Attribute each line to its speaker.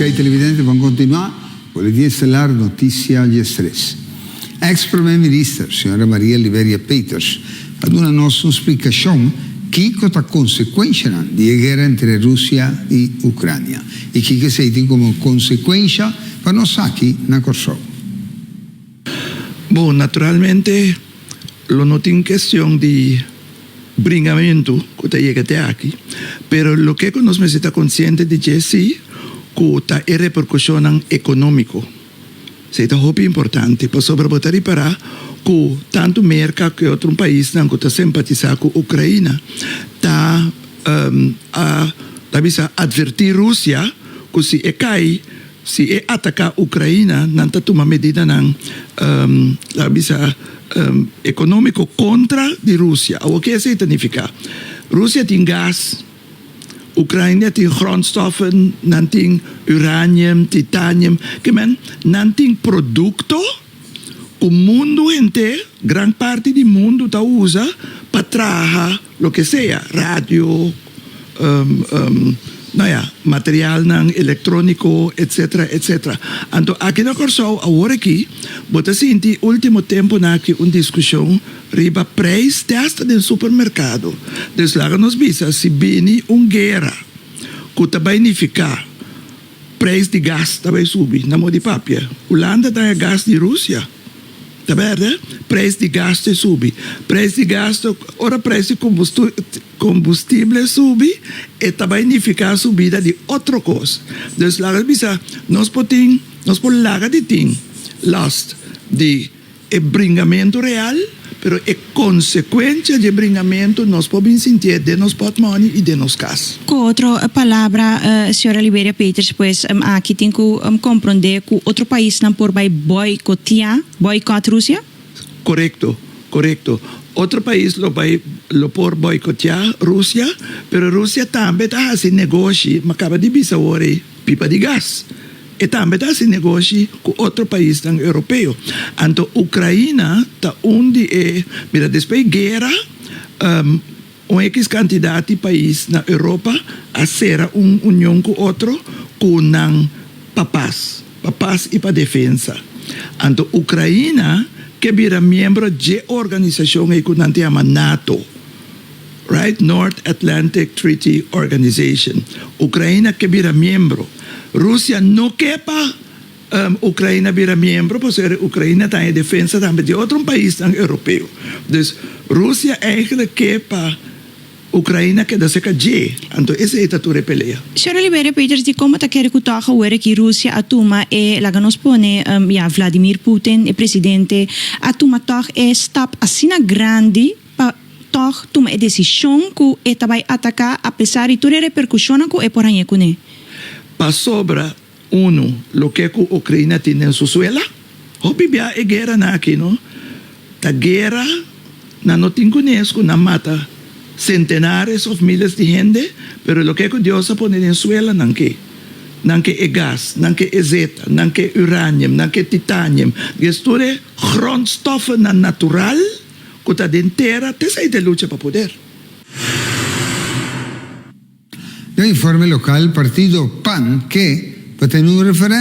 Speaker 1: Ok televidente ban continua Boletin Estelar Noticia diestres. Ex Prome Minister Sra. Maria Liberia Peters a duna nos un splicacion kico ta consecuencianan di e guera entre Rusia y Ucrania y kico esey tin como consecuencia pa nos aki na Corsou.
Speaker 2: Bon, naturalmente lo no tin kestion di bringamentu ku ta yega te aki, pero loke ku nos mester ta konsiente di dje si ku ta e reperkushonnan ekonómiko. Esei ta hopi importante pasobra bo ta ripará ku tantu Merka ku e otro paisnan ku ta simpatisá ku Ukraina ta a ta bisa atvertí Rusia ku si e kai Si e ataká Ukraina, nan ta tuma medidanan, laga bisa, ekonómiko kontra di Rusia. Awor ke esei ta nifiká? Rusia tin gas, Ukraina tin grondstoffen, nan tin uranium, titanium, ke men nan tin produkto ku mundu henter, gran parti di mundu ta usa pa traha loke sea, radio, no ya, materialnan elektróniko, etcetera, etcetera. Anto aki na Kòrsou awor aki bo ta sinti último tempunan aki un diskushon riba preis te hasta den supermerkado. Dus laga nos bisa si bini un guera ku ta bai nifiká Prijs di gas ta bai subi na modi papia. Hulanda ta haña gas di Rusia. Ta berde? Prijs di gas ta subi. Prijs di gas ta, ora prijs di combustible subi, e ta bai nifica subida di otro cos. Dus laga bisa, nos por tin, nos por laga di tin last di. E bringamentu real, pero e konsekuensia dje bringamentu nos por bin sintié den nos pòtmòni i den nos kas.
Speaker 3: Ku otro palabra, señora Liberia Peters, pues aki tin ku komprondé ku otro paisnan por bai boikotiá, boycott, Rusia?
Speaker 2: Korekto, korekto. Otro pais lo bai, lo por boikotiá Rusia, pero Rusia tambe ta hasi negoshi, mi a kaba di bisa awor ei, pipa di gas. E tambe ta hasi negoshi ku otro paisnan europeo. Anto Ukraina ta un di e, mira despues guera un ekis kantidat di pais na Europa a sera un union ku otro ku nan pa pas, pa pas i pa defensa. Anto Ukraina ke bira miembro dje organisashon ei ku nan ta yama nato. Right, North Atlantic Treaty Organization. Ukraina ke bira miembro. Rusia no ke pa Ukraina bira miembro pasobra Ukraina ta e defensa tambe di otro paisnan europeo. Dus Rusia eigenlijk ke pa Ukraina keda seka dje. Anto esei ta tur e pelea.
Speaker 3: Señor Oliveira Peters, di como ta kere cu toch awor aki Rusia a tuma e, laga nos pone, ya, Vladimir Putin, e presidente, a tuma toch e stap asina grandi pa tòg tuma e desishon ku e ta bai ataká apesar di tur e reperkushonnan ku e por hañ'é kuné.
Speaker 2: Pasobra, unu, loke ku Ukraina tin den su suela, hopi bia e gueranan aki no ta guera, nan no tin kunes ku nan mata sentenares òf miles di hende, pero loke ku Dios a pone den suela nan ke. Nan ke e gas, nan ke e zeta, nan ke uranium, nan ke titanium, des tur e grondstoffennan natural. Ku ta den tera te esei ta e lucha pa poder.
Speaker 1: Den informe lokal partido pan ke pa tene un referèndum.